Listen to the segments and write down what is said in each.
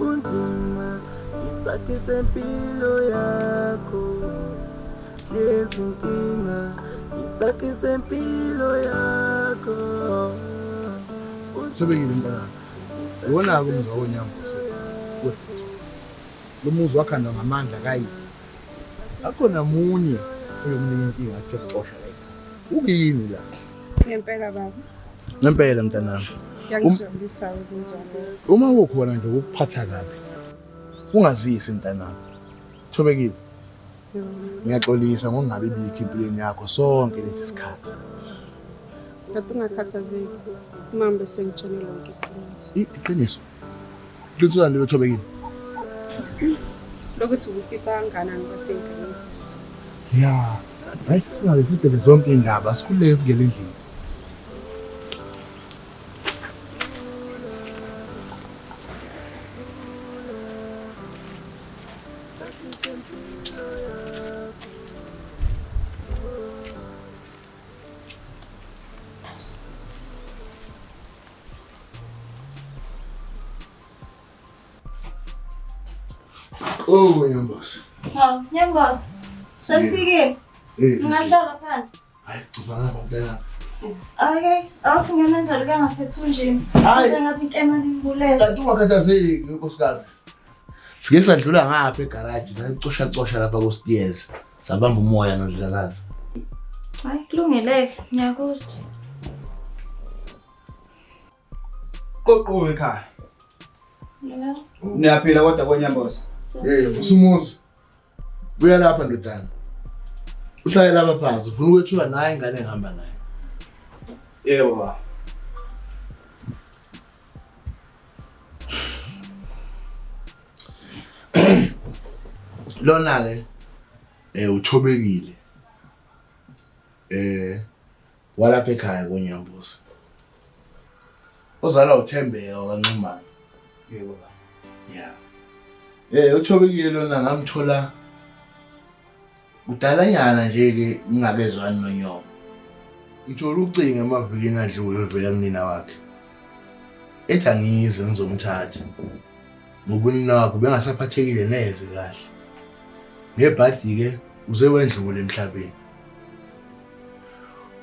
Bunzima isakhi sempilo yakho. Lezinkinga isakhi sempilo yakho. Thobekile mntana. Wona-ke umuzi wakoNyambose. Lo muzi wakhandwa ngamandla kayi. Akho namunye oyokunika inkinga athi uyakuxosha la ekhaya. Ukini la? Ngempela baba. Ngempela mntanami. Kuyangijabulisa ukuzwa lokho. Uma kukhona nje ukuphatha kabi, ungazisi mntanami. Thobekile. Ngiyaxolisa ngokungabi bikho empilweni yakho sonke lesi sikhathi. Kade ungakhathazeki. Uma bese ngitshele lonke iqiniso. Iqiniso. Iqiniso lani lelo Thobekile? Lokuthi ubufisa kangakanani kwasey'nganeni zakho. Ya, hayi singaze sidele zonke iy'ndaba, sikhululeke singene endlini. Oh, Nyambose. Hawu, Nyambose. Selifikile. Ungahlala phansi. Hayi, cabanga lapha mntana. Okay, awuthi ngiyonenzela ukuya ngasethunjini. Hayi. Ngapha inkemane imbulele. Kanti ungakhathazeki nkosikazi. Sike sadlula ngapha egaraji, sacosha cosha lapha ku-stairs. Sabamba umoya nondlakazi. Hayi, kulungile-ke, ngiyakuzwa. Qoqo ekhaya. Yebo. Niyaphila kodwa koNyambose. Hey, Vusumuzi. Buya lapha ndodana. Uhlale lapha phansi, ufuna ukwethuka naye ingane engihamba naye. Yebo baba. Lona ke uthobekile. Walapha ekhaya koNyambose. Ozalwa uThembeka kaNxumalo. Yebo baba. Yeah. Uthobekile lona ngamthola kudalanyana nje ke ngingakezwani nonyoko. Ngithola ucingo emavikini adlule oluvela kunina wakhe. Ethi angize ngizomthatha. Ngoba unina wakhe ubengasaphathekile neze kahle. Ngebhadi ke uze wendlule emhlabeni.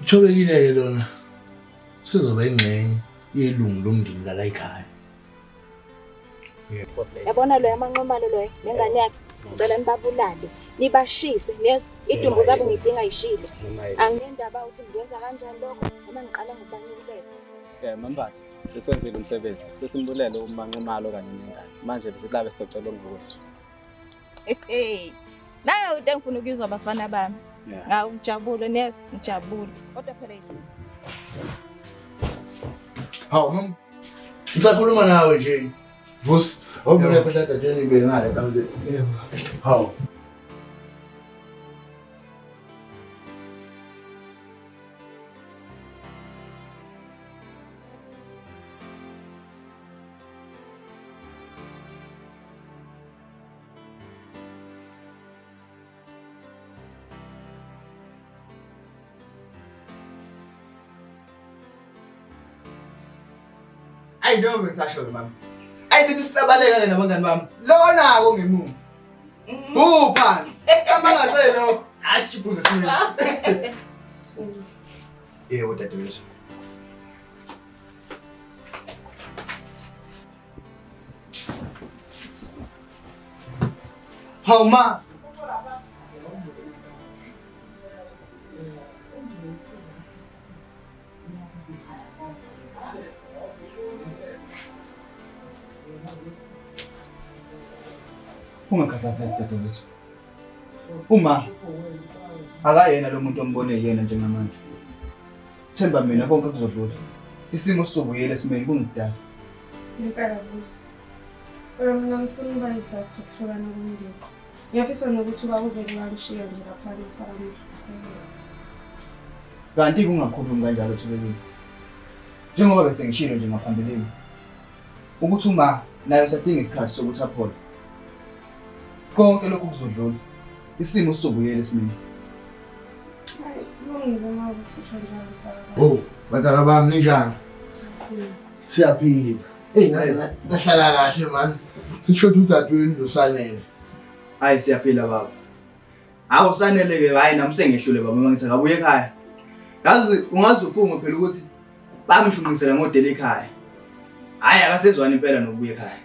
Uthobekile ke lona sizoba ingxenye yelungu lomndeni lala ekhaya. Yabona loyo amanqomalo loyo nengane yakhe ngicela nibabulale nibashise niyezwa idumbu zabo ngidinga yishile. Anginendaba ukuthi ngikwenza kanjani lokho noma ngiqala ngokubanikeza. Mambathi seswenzile umsebenzi sesimbulele umanqomalo kanye nengane manje besilabe socela ngokwethu. Hey, nayo into engifuna ukuyizwa abafana bami. Ngawu ngijabule niyezwa ngijabule kodwa phela Hawu mama, ngisakhuluma nawe nje. Vusi, awubona phela dadweni bengale kambe. Yebo. Hawu. Ayi njengoba ngisasho mama. Ayi sithi sisabaleka ke nabangani bami. Lona ko ngemuva. Uphansi. Esamangase lokho. Ashibuze sini. Yebo dadewethu. Hawu ma. Ungakhathazeki dadewethu. Uma akayena lo muntu ombone yena njengamanje. Themba mina konke kuzodlula. Isimo sizobuyela esimeni kungidala. Ngempela Vusi. Kodwa mina ngifuna ukuba isizathu sokuhlukana komndeni. Ngiyafisa nokuthi ubaba uvele wamshiya nje lapha ngisala ngihlupheka. Kanti kungakhulumi kanjalo Thobekile. Njengoba bese ngishilo nje ngaphambilini ukuthi uma naye usadinga isikhathi sokuthi aphole. Konke lokhu kuzodlula. Isimo sizobuyela esimeni. Hayi, kulungile uma ukuthi usho njalo mntaka. Oh, bantwana bami ninjani? Siyaphila. Hey, nahlala kahle man. Sisho udadewenu uSanele. Hayi siyaphila baba. Hawu Sanele ke hayi nami sengehlule baba uma ngithi akabuye ekhaya. Yazi ungaze ufunge phela ukuthi bamshunqisela ngodela ekhaya. Hayi akasezwani impela nokubuya ekhaya.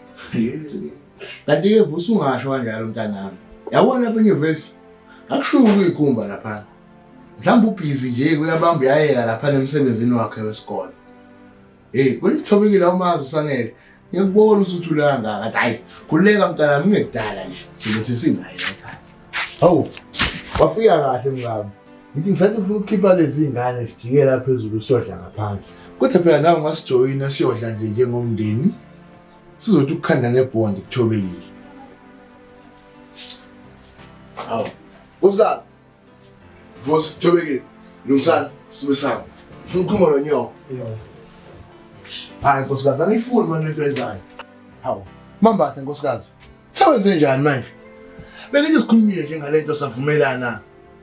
Kanti ke Vusi ungasho kanjalo mntanami. Yabona lapha enyuvesi akushuki ukuyikhumba lapha. Mhlawumbe ubhizi nje kuyabamba uyayeka lapha emsebenzini wakhe wesikole. Hey, kuyithobekile umazi uSanele. Ngiyakubona usuthula kangaka. Hayi, khululeka mntanami ngekudala nje. Sibe sesinaye ekhaya. Hawu, wafika kahle mngami. Ngithi ngisathi ufuna ukukhipha lezi ngane sijikela phezulu siyodla ngaphandle. Kodwa phela nawe ungasijoyina siyodla nje njengomndeni. Sizothi ukukhanda nebhondi kuthobekile. Hawu, nkosikazi. Vusi, Thobekile, lungisani, sibe sami. Ngifuna ukukhuluma nonyoko. Yebo. Hayi nkosikazi, angiyifuni manje lento yenzayo. Hawu, mambatha nkosikazi. Sewenze njani manje? Bengithi sikhulumile nje ngalento savumelana.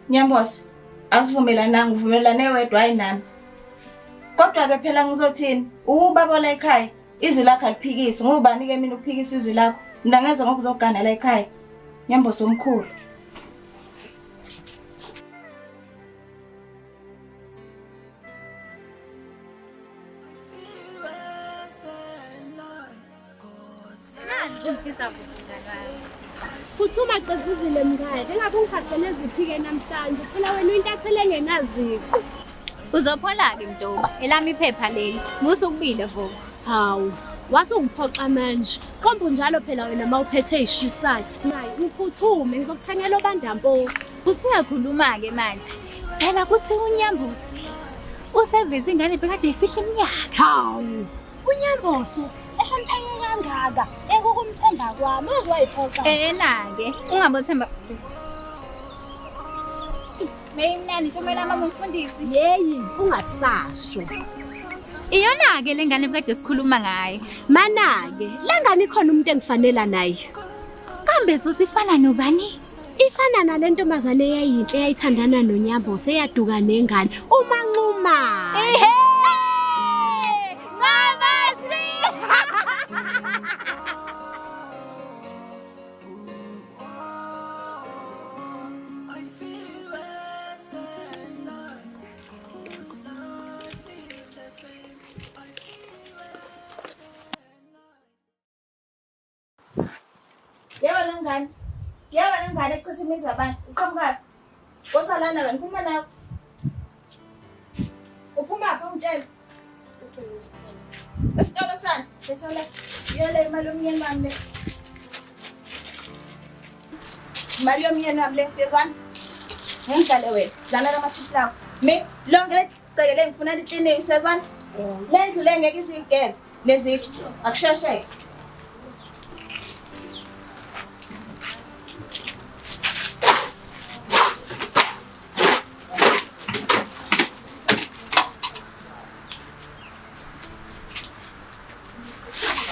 Nyambose, asivumelananga, uvumelane wedwa hayi nami. Kodwa ke phela ngizothini? Ubaba la ekhaya, izwi lakhe aliphikisi. Ngubani ke mina ukuphikisa izwi lakho? Mina ngeza ngokuzogana la ekhaya. Nyambose omkhulu. Phuthuma qevuzile mngane, engabe ungiphathele ziphike namhlanje, phela wena uyintatheli engenaziqu. Uzophola-ke Mntombi, elami iphepha leli, musa ukubila vo. Hawu, wasungiphoxa manje. Komba unjalo phela wena uma uphethe ishisayo. Nayi, uphuthume ngizokuthengela obandampo. Usuyakhuluma-ke manje. Phela kuthi uNyambose useveze ingane bekade ifihla iminyaka. Hawu, uNyambose ehlonipheke kangaka, ekukumthemba kwami, uzwayiphoxa. Ena-ke, ungabothemba. Meyimnandi thumela mama umfundisi. Yeyi, ungakusasho. Iyona-ke le ngane bekade sikhuluma ngayo. Mana-ke, le ngane ikhona umuntu engifanela naye. Kambe zothi ifana nobani? Ifana nale ntombazane eyayinhle eyayithandana noNyambose eyaduka nengane, uManxuma. Ehhe! Ncamasi! Yebo lengane. Yebo lengane echitha imizi yabantu. Uqhamukaphi? Woza lana wena, phuma nawe. Uphumaphi ungitshele? Esitolo sani? Letha la. Iyo le imali yomyeni wami le. Imali yomyeni wami le, siyezwana? Ngidlale wena. Dlala lama-chips lawo. Mi lonke legceke le ngifuna likliniwe, siyezwana? Le ndlu le ngeke izigeze nezitsha. Akushesheke.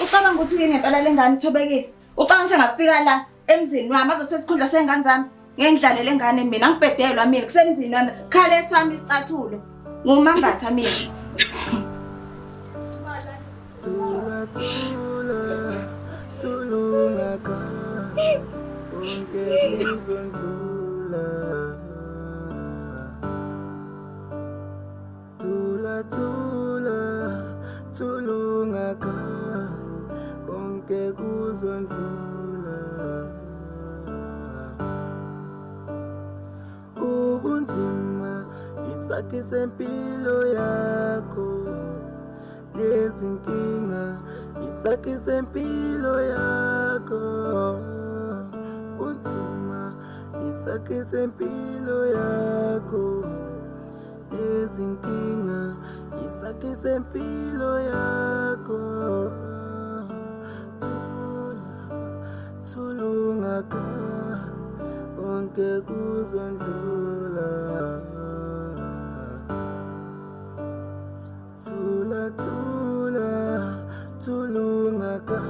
Ucabanga ukuthi uyini ngempela le ngane ithobekile? Ucabanga ukuthi angafika la emzini wami azothatha isikhundla sey'ngane zami? Ngeke ngidlale le ngane mina, angibhedelwa mina, kusemzini wami. Khale sami isicathulo. Ngumambatha mina. Thula thula thulungaka konke kuzondlula. Thula thula thulungaka konke kuzondlula. Ubunzima isakhi sempilo yakho. Lezinkinga isakhi sempilo yakho. Unzima isakhi sempilo yakho. Lezinkinga isakhi sempilo yakho. Thula thulungaka konke kuzondlula. Thula thula thulungaka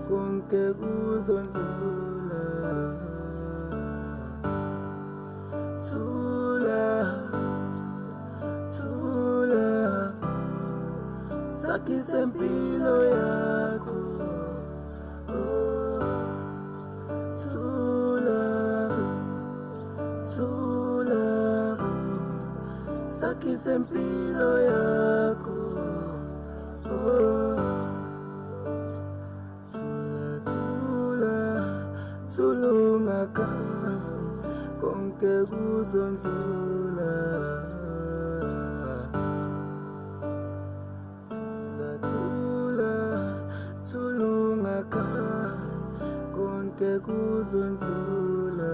konke kuzondlula. Thula thula sakhi sempilo yakho. Oh. Sakhi sempilo yakho. Oh. Thula thula thula ungakhali, konke kuzondlula. Thula thula thula ungakhali, konke kuzondlula.